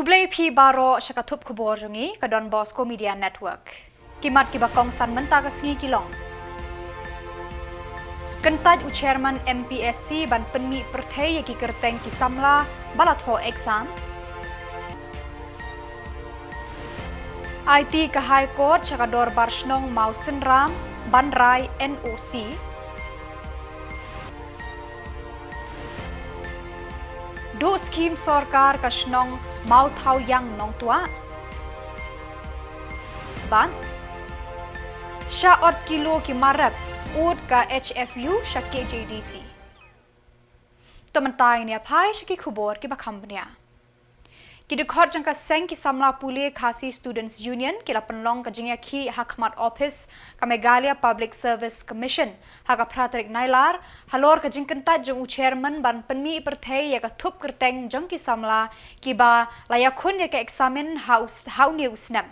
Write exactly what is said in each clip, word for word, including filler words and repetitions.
Khublei phi baroh sha ka thup khubor jong ngi ka Don Bosco Media Network. Ki mat kiba kongsan mynta ka sngi ki long: Kyntait u chairman M P S C ban pynmih pyrthei ïa ki kyrteng ki samla ba la thoh exam. Aiti ka High Court sha ka Dorbar Shnong Mawsynram ban rai N O C. Duh skhim sorkar ka shnong Mawthawiang Nongtuah. Bad shah ot kilo ki mar rep ud ka H F U sha K J D C. To mynta ngin ïa phai sha ki khubor kiba kham bniah. Ki dkhot jong ka seng ki samla pule Khasi Students Union ki la pynlong ka jingïakhih ha khmat ophis ka Meghalaya Public Service Commission ha ka phra tarik Nailar, halor ka jingkyntait jong u chairman ban pynmih pyrthei ïa ka thup kyrteng jong ki samla kiba la ïakhun ïa ka eksamin ha u s-, ha une u snem.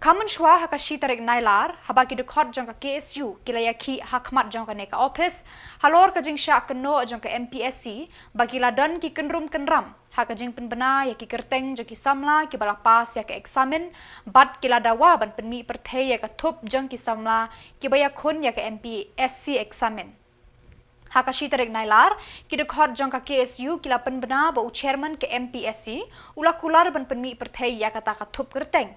Khamon shuwa ha ka shi tarik Nailar, haba ki dkhot jong ka K S U ki la ïakhih ha khmat jong kane ka ophis halor ka jingshah kynnoh jong ka M P S C ba ki la don ki kynrum kynram ha ka jingpynbna ïa ki kyrteng jong ki samla kiba la pass ïa ka eksamin, bad ki la dawa ban pynmih pyrthei ïa ka thup jong ki samla kiba ïakhun ïa ka M P S C eksamin. Ha ka shi tarik Nailar, ki dkhot jong ka K S U ki la pynbna ba u chairman ka M P S C u la kular ban pynmih pyrthei ïa kata ka thup kyrteng.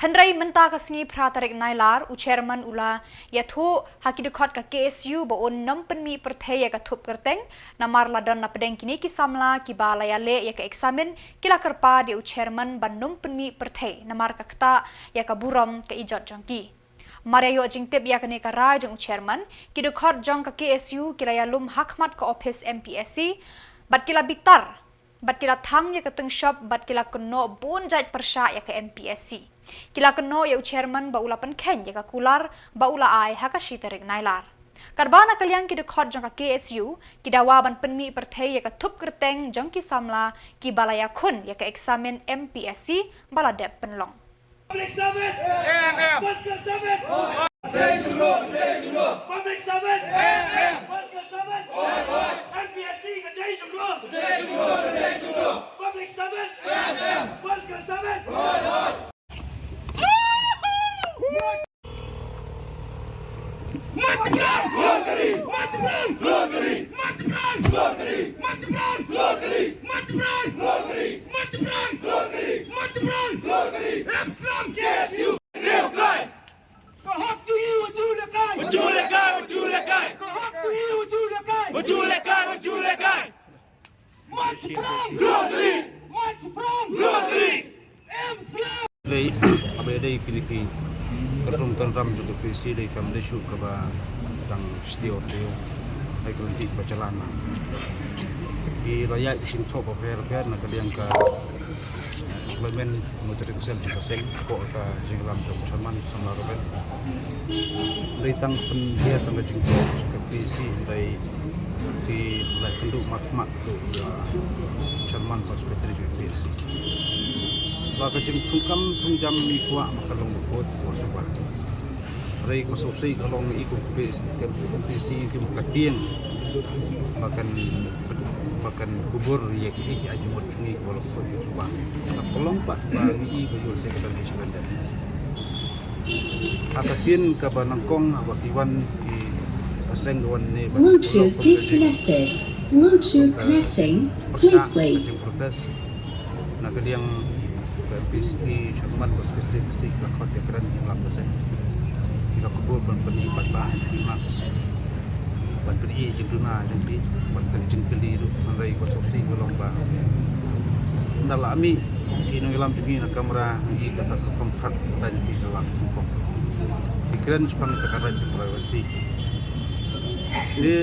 Hynrei mynta ka sngi phra tarik Nailar, u chairman u la ïathuh ha ki dkhot ka K S U ba un nym pynmih pyrthei ïa ka thup kyrteng, namar la don na pdeng kine ki samla kiba la ïaleh ïa ka eksamin ki la kyrpad ïa u chairman ban nym pynmih pyrthei namar ka ktah ïa ka burom ka ijot jong ki. Mar ïa ïoh jingtip ïa kane ka rai jong u chairman, ki dkhot jong ka K S U ki la ïalum ha khmat ka ophis M P S C bad ki la bitar bad ki la thang ïa ka tyngshop bad ki la kynnoh bun jait pyrshah ïa ka M P S C. Ki la kynnoh ïa u chairman ba u la pynkheiñ ïa ka kular ba u la ai ha ka shi tarik Nailar. Katba na ka liang ki dkhot jong ka K S U ki dawa ban pynmih pyrthei ïa ka thup kyrteng jong ki samla kiba la ïakhun ïa ka eksamin M P S C ba la dep pynlong. Public service. A M M. Personal service. Public service. A M M. Personal service. M P S C ka jai jong ngi. Public service. A M M. Personal service. Mach bang! Glory! Mach bang! Glory! Mach bang! Glory! Mach bang! Glory! Mach bang! Glory! Epsom! K S U! Real guy! Ka hok tu hi wa ju le kai! Wa ju le kai! Wa ju le kai! Ka hok tu hi wa ju le kai! Wa ju le kai! Wa ju le kai! Mach bang! Glory! Mach bang! Glory! Em slam! Dei, aba dei kine ki kynrum kynram jong ka P S C dei kam dei shuh kaba dang shteo shteo. Hai ka lynti ba jalan. Ki la ïaid ki sing thoh ba pher pher na ka liang ka, eh, employment notification jong ka seng, ko ka jinglam jong chairman samla Robert. Dei tang pynbiang tang ka jingthoh ka P S C dei ki la kynduh mat mat tu ïa chairman bad secretary jong ka P S C. Ba ka jingthung kam thung jam ngi kwah ma ka long ba kut ko suba. Rei ko sop sei ka long i ko P S C, ka P S C jong ka tieng. Ba kan, ba kan kubur ïa ki ki ajmut ngi ko long ko suba. Ka long pat ba ngi i ba ïoh sei ka dan Ha ka sien kaba nyngkong haba ki wan ki paseng ka wan ne ba Bluetooth disconnected. Bluetooth connecting. Please wait. Ka jingprotest na ka liang ka M P S C chairman bad secretary ka khot ïa kren ïa lam paseng. Ki la kubur ban pyni paidbah ki mask. Ban pyni jingduna jong ki, ban pyni jingkylli ruh, hynrei ka sopsi ka long ba ynda la mih ki nongïalam jong ngi na kamra, ngi kata ka contract, ynda ngi ka la kongkong. Ki kren shaphang kata ka right to privacy. Te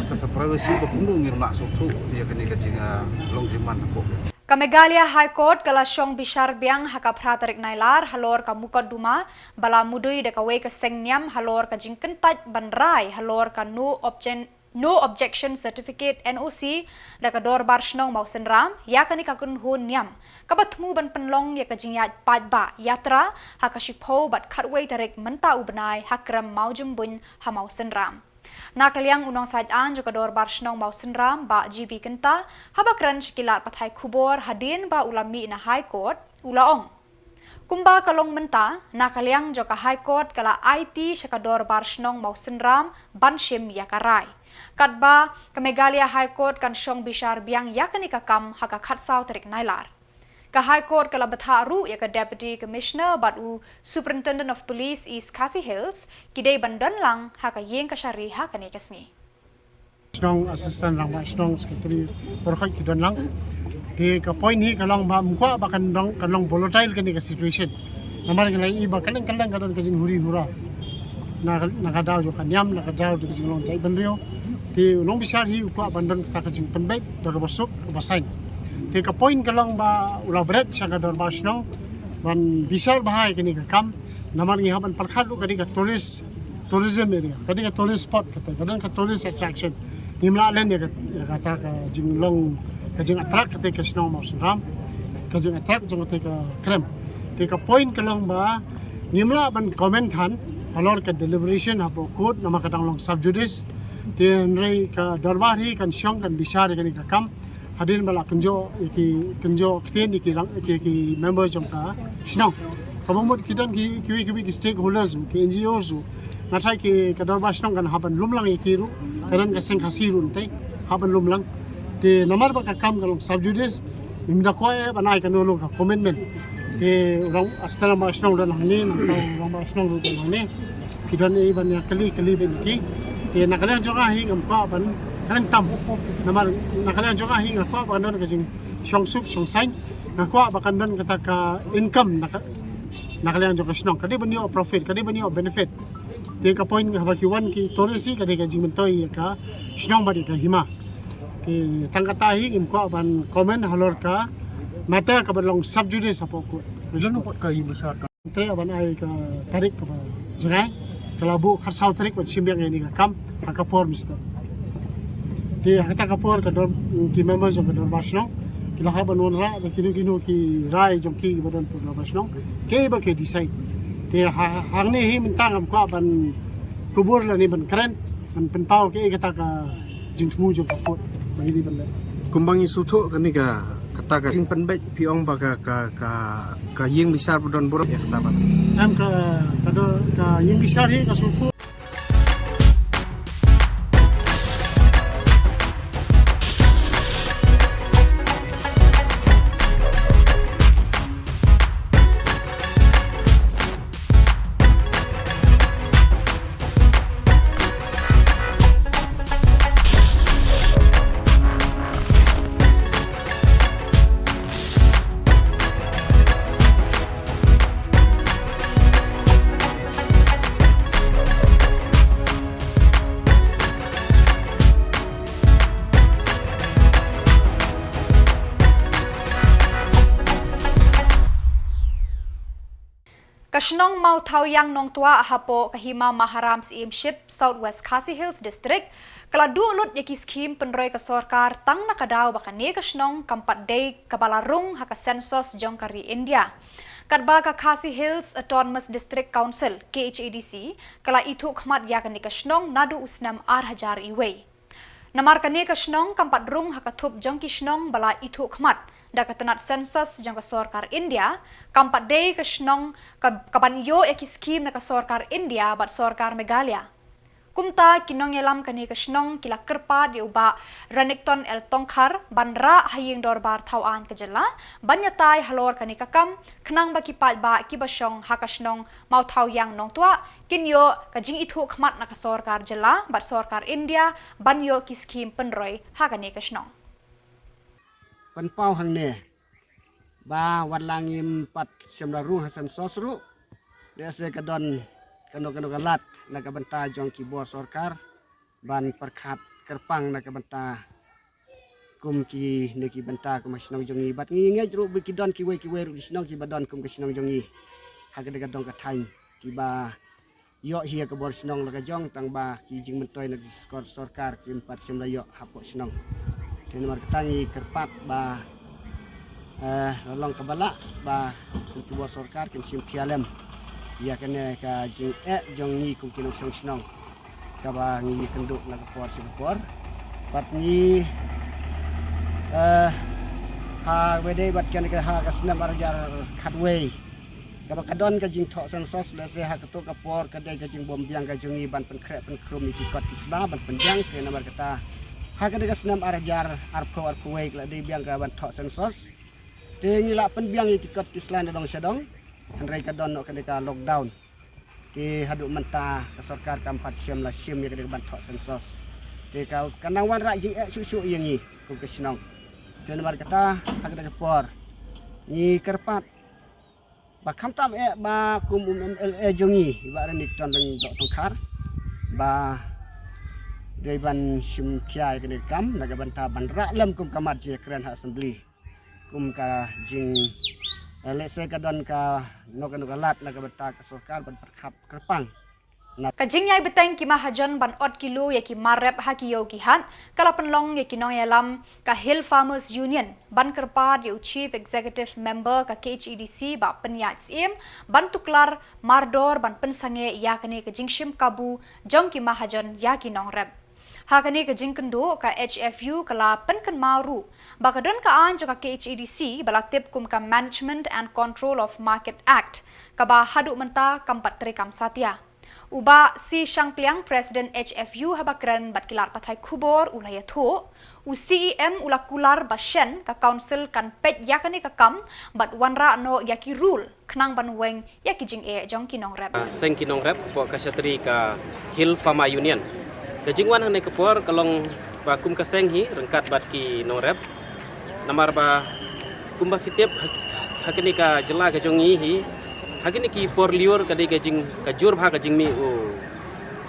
kata ka privacy ba kumno ngim lah sngewthuh ïa kane ka jing, ah, long jingman hapoh. Ka Meghalaya High Court ka la shong bishar biang ha ka phra tarik Nailar halor ka mukotduma ba la mudui da kawei ka seng niam halor ka jingkyntait ban rai halor ka no objection, no objection certificate, N O C, da ka Dorbar Shnong Mawsynram ïa kane ka kynhun niam kaba thmu ban pynlong ïa ka jingïaid paidbah yatra ha ka shiphew bad khatwei tarik mynta u bnai ha Krem Mawjymbuin ha Mawsynram. Na ka liang u nongsaid aiñ jong ka Dorbar Shnong Mawsynram, Bah G V Kynta, haba kren sha ki lad pathai khubor hadien ba u la mih na High Court, u la ong, kumba ka long mynta, na ka liang jong ka High Court ka la aiti sha ka Dorbar Shnong Mawsynram ban shim ïa ka rai. Katba ka Meghalaya High Court kan shong bishar biang ïa kane ka kam ha ka khatsaw tarik Nailar. Ka High Court ka la bthah ruh ïa ka Deputy Commissioner bad u Superintendent of Police East Khasi Hills, ki dei ban don lang ha ka ïing kashari ha kane ka sngi. Shnong, Assistant Rangbah Shnong, Secretary, baroh ki don lang. Te ka point hi ka long ba ym kwah ba kan long, kan long volatile kane ka situation. Namar ngi la ïohi ba kylleng kylleng ka don ka jinghuri hura na, na ka daw jong ka niam, na ka daw jong ka jinglong jaitbynriew. Te u nongbishar hi u kwah ban don kata ka jingpynbeit da kaba suk kaba saiñ. Te ka point ka long ba u la bret sha ka Dorbar Shnong ban bishar bha ïa kane ka kam. Namar ngi hap ban pyrkhat ruh ka dei ka tourist, tourism area, ka dei ka tourist spot kata, ka don ka tourist attraction. Ngim lah len ïa ka, ïa kata ka jinglong, ka jing attract kata ka shnong Mawsynram, ka jing attract jong kata ka krem. Te ka point ka long ba ngim lah ban comment than halor ka deliberation hapoh court namar ka dang long sub judice. Te hynrei ka dorbar hi kan shong kan bishar ïa kane ka kam hadien ba la kynjoh, ki kynjoh ktien ki lang, ki, ki members jong ka shnong. Kaba mut ki don ki, ki, ki, ki stakeholders, ki N G Os. Nga tharai ki ka dorbar shnong kan hap ban lum lang ïa ki ruh, ka don ka seng Khasi ruh te hap ban lum lang. Te namar ba ka kam ka long sub judice, ngim da kwah ban ai kano kano ka commitment. Te u rangbah shnong don hangne, nangta u rangbah shnong ruh don hangne. Ki don ei ban ïa kylli, kylli beit ïa ki. Te na ka liang jong nga hi ngam kwah ban kren tam. Namar na ka liang jong nga hi nga kwah ban don ka jingshong suk, shong saiñ. Nga kwah ba kan don kata ka income na ka, na ka liang jong ka shnong. Ka dei ban ïoh profit, ka dei ban ïoh benefit. Te ka point haba ki wan ki tourist hi ka dei ka jingmyntoi ïa ka shnong bad ïa ka hima. Te tang kata hi ngim kwah ban comment halor ka matter kaba long sub judice hapoh court. Don pat ka ïing bishar ka. Te ban ai ka tarik kaba jngai, ka la buh khatsaw tarik ban shim biang ïa kane ka kam ha ka por mynstep. Te ha kata ka por ka dor, ki members jong ka dorbar shnong ki la hap ban wanrah da kino kino ki rai jong ki ba don hapoh dorbar shnong, kiba ki decide. Te ha, hangne hi mynta ngam kwah ban kubur lane ban kren, ban pynpaw kaei kata ka jingthmu jong ka court ba ngi dei ban leh. Kumba ngi sngewthuh kane ka, kata ka jingpynbeit phi ong ba ka, ka, ka, ka ïing bishar ba don burom ïa kata ba. Em ka, ka do, ka ïing bishar hi ka sngewthuh. Ka shnong Mawthawiang Nongtuah hapoh ka Hima Maharam Syiemship, South West Khasi Hills District, ka la duh lut ïa ki skhim pynroi ka sorkar tang na ka daw ba kane ka shnong kam pat dei kaba la rung ha ka census jong ka ri India. Katba ka Khasi Hills Autonomous District Council, K H A D C, ka la ithuh khmat ïa kane ka shnong naduh u snem ar hajar wei. Namar kane ka shnong kam pat rung ha ka thup jong ki shnong ba la ithuh khmat da ka tnat census jong ka sorkar India, kam pat dei ka shnong ka, ka ban ïoh ïa ki skhim na ka sorkar India bad sorkar Meghalaya. Kumta ki nongïalam kane ka shnong ki la kyrpad ïa u Bah Renikton L Tongkhar ban rah ha ïing dorbar thaw aiñ ka jylla ban ïatai halor kane ka kam, khnang ba ki paidbah kiba shong ha ka shnong Mawthawiang Nongtuah kin ïoh ka jingithuh khmat na ka sorkar jylla bad sorkar India ban ïoh ki skhim pynroi ha kane ka shnong. Pynpaw hangne ba wat la ngim pat shym la rung ha census ruh, lehse ka don kano kano ka lad na ka bynta jong ki bor sorkar ban pyrkhat kyrpang na ka bynta kum kine ki bynta kum ha shnong jong ngi. Bad ngi ngeit ruh ba ki don kiwei kiwei ruh ki shnong kiba don kum ka shnong jong ngi ha ka dei ka dong ka thaiñ, kiba ïoh hi ïa ka bor shnong la ka jong tang ba ki jingmyntoi na ki sor-, sorkar kim pat shym la ïoh hapoh shnong. Te namar kata ngi kyrpad ba, eh, la long kaba lah ba kum ki bor sorkar kim shim khia lem ïa kane ka jingeh jong ngi kum ki nongshong shnong. Kaba ngi kynduh na ka por sha ka por. Bad ngi, eh, ha kaba ïadei bad kane ka, ha ka snem ar hajar khatwei, kaba ka don ka jingthoh census, lehse ha kato ka por ka dei ka jingbym biang ka jong ngi ban pynkhreh pynkhrum ïa ki kot ki sla ban pynbiang, te namar kata ha kane ka snem ar hajar arphew arphew wei ka la dei biang ka ban thoh census. Te ngi la pynbiang ïa ki kot ki sla na dong sha dong. Hynrei ka don noh kane ka lockdown. Te haduh mynta ka sorkar kam pat shym la shim ïa kane ka ban thoh census. Te ka, ka nang wanrah jingeh shuh shuh ïa ngi kum ka shnong. Te namar kata ha kane ka por ngi kyrpad ba khamtam eh ba kum u M L A jong ngi, i Bah Ranitton Lyngdoh Tongkhar, ba dei ban shim khia ïa kane ka kam na ka bynta ban rah lem kum ka mat jingïakren ha Assembly. Kum ka jing, eh, lehse ka don kano kano ka lad na ka bynta ka sorkar ban pyrkhat kyrpang. Ka jingïai bteng ki mahajon ban ot kilo ïa ki mar rep ha ki ïew ki hat ka la pynlong ïa ki nongïalam ka Hill Farmers Union ban kyrpad ïa u Chief Executive Member ka K H A D C Bah Pynïaid Syiem ban tuklar mardor ban pynsangeh ïa kane ka jingshim kabu jong ki mahajon ïa ki nongrep. Ha kane ka jingkynduh, ka H F U ka la pynkynmaw ruh ba ka don ka aiñ jong ka K H A D C ba la tip kum ka Management and Control of Market Act, kaba haduh mynta kam pat treikam satia. U Bah C Shangpliang, President H F U, haba kren bad ki lad pathai khubor u la ïathuh, u C E M u la kular ba shen ka Council kan peit ïa kane ka kam bad wanrah noh ïa ki rule khnang ban weng ïa ki jingeh jong ki nongrep. Seng ki nongrep hapoh ka shatri ka Hill Farmer Union. Ka jingwan hangne ka por ka long ba kum ka seng hi ryngkat bad ki nongrep. Namar ba kumba phi tip ha, ha kane ka jylla ka jong ngi hi, ha kine ki por lyiur ka dei ka jing, ka jur bha ka jingmih u,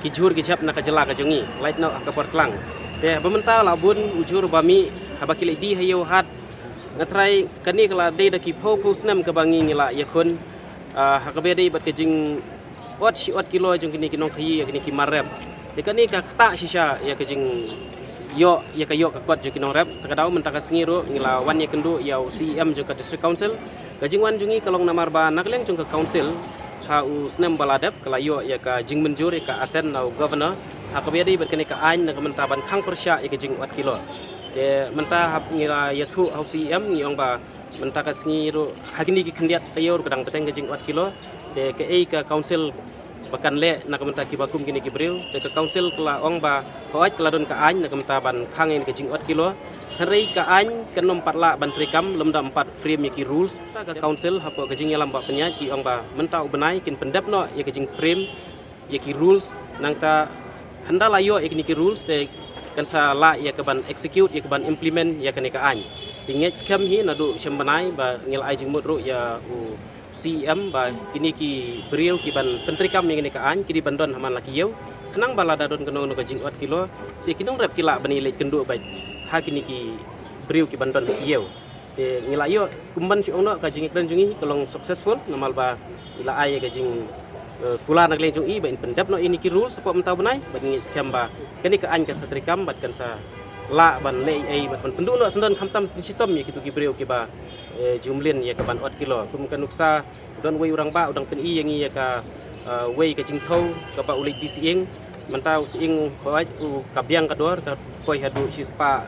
ki jhur ki jhep na ka jylla ka jong ngi, lait noh ha ka por klang. Te haba mynta la bun u jhur ba mih, haba ki leit die ha ïew hat, nga tharai kane ka la dei da ki phew phew snem kaba ngi ngi la ïakhun, ah, ha kaba ïadei bad ka jing ot shi ot kilo jong kine ki nongkhaïi ïa kine ki mar rep. Te kane ka ktah shisha ïa ka jingïoh, ïa ka ïoh ka kot jong ki nongrep. Te ka daw mynta ka sngi ruh ngi la wan ïakynduh ïa u C E M jong ka District Council. Ka jingwan jong ngi ka long namar ba na ka liang jong ka Council ha u snem ba la dep ka la ïoh ïa ka jingmynjur ïa ka assent na u Governor ha kaba ïadei bad kane ka aiñ na ka bynta ban khang pyrshah ïa ka jing ot kilo. Te mynta haba ngi la ïathuh ha u C E M ngi ong ba mynta ka sngi ruh ha kine ki khyndiat taïew ruh ka dang bteng ka jing ot kilo. Te kaei ka Council ba kan leh na ka bynta kiba kum kine ki briew? Te ka Council ka la ong ba hooid ka la don ka aiñ na ka bynta ban khang ïa ka jing ot kilo. Hynrei ka aiñ kan ym pat lah ban treikam lymda ym pat frame ïa ki rules. Te ka Council hapoh ka jingïalam Bah Pynïaid ki ong ba mynta u bnai kin pyndep noh ïa ka jing frame ïa ki rules, nangta hynda la ïoh ïa kine ki rules te kan sa lah ïa ka ban execute, ïa ka ban implement ïa kane ka aiñ. Te ngeit skhem hi naduh shem bnai ba ngi la ai jingmut ruh ïa u C E M ba kine ki briew ki ban pyntreikam ïa kane ka aiñ ki dei ban don ha man la ki ïew, khnang ba lada don kano kano ka jing ot kilo te ki nongrep ki lah ban ïaleit kynduh beit ha kine ki briew ki ban don ha ki ïew. Te ngi la ïoh kumban shu ong noh ka jingïakren jong ngi ka long successful namar ba ngi la ai ka jing, eh, kular na ka liang jong i ba in pyndep noh ïa kine ki rules hapoh mynta u bnai, bad ngi ngeit skhem ba kane ka aiñ kan sa treikam bad kan sa lah ban leh ei ei bad ban pynduh noh syndon khamtam pynshitom ïa kito ki briew kiba, eh, ju mlien ïa ka ban ot kilo. Kum ka nuksa don wei u rangbah u dang pyni ïa ngi ïa ka, eh, wei ka jingthew kaba u leit die sying. Mynta u sying hooid u ka biang ka dor, ka poi haduh shispah,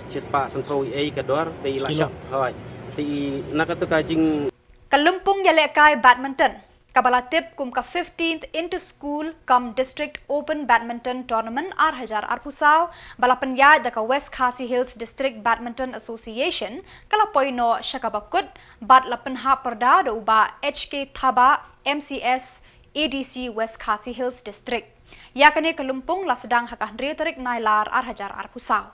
shispah sanphew ei ka dor, te i la shah hooid. Te i na kato ka jing Ka lympung ïalehkai badminton kaba la tip kum ka fifteenth Inter School cum District Open Badminton Tournament ar hajar arphew saw ba la pynïaid da ka West Khasi Hills District Badminton Association ka la poi noh sha kaba kut bad la pynhap pyrda da u Bah H K Thabah, M C S, A D C West Khasi Hills District. Ïa kane ka lympung la sdang ha ka hynriew tarik Nailar ar hajar arphew saw.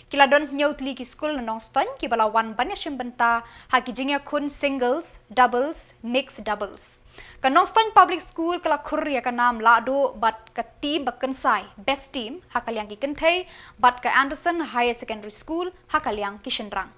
Ki la don hynñiew tylli ki skul na Nongstoiñ kiba la wan ban ïashim bynta ha ki jingïakhun singles, doubles, mixed doubles. Ka Nongstoiñ Public School ka la khur ïa ka nam lahduh bad ka team ba kynsai, best team, ha ka liang ki kynthei, bad ka Anderson Higher Secondary School ha ka liang ki shynrang.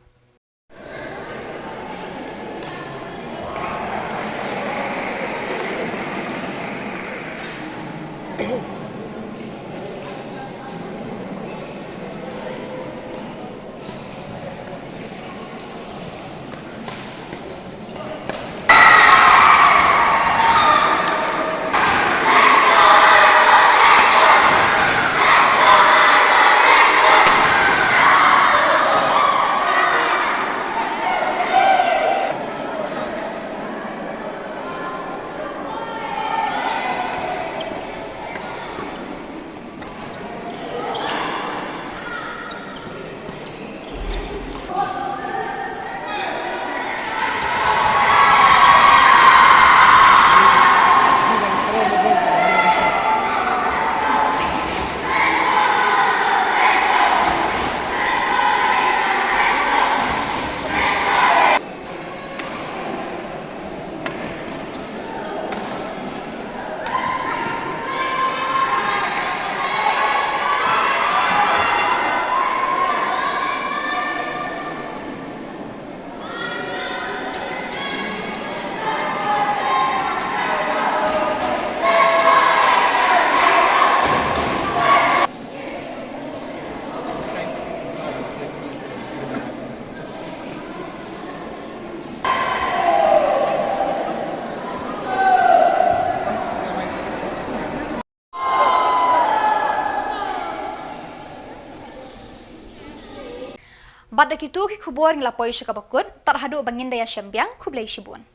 Bad da kito ki khubor ngi la poi sha kaba kut, tad haduh ba ngin da ïashem biang, khublei shibun.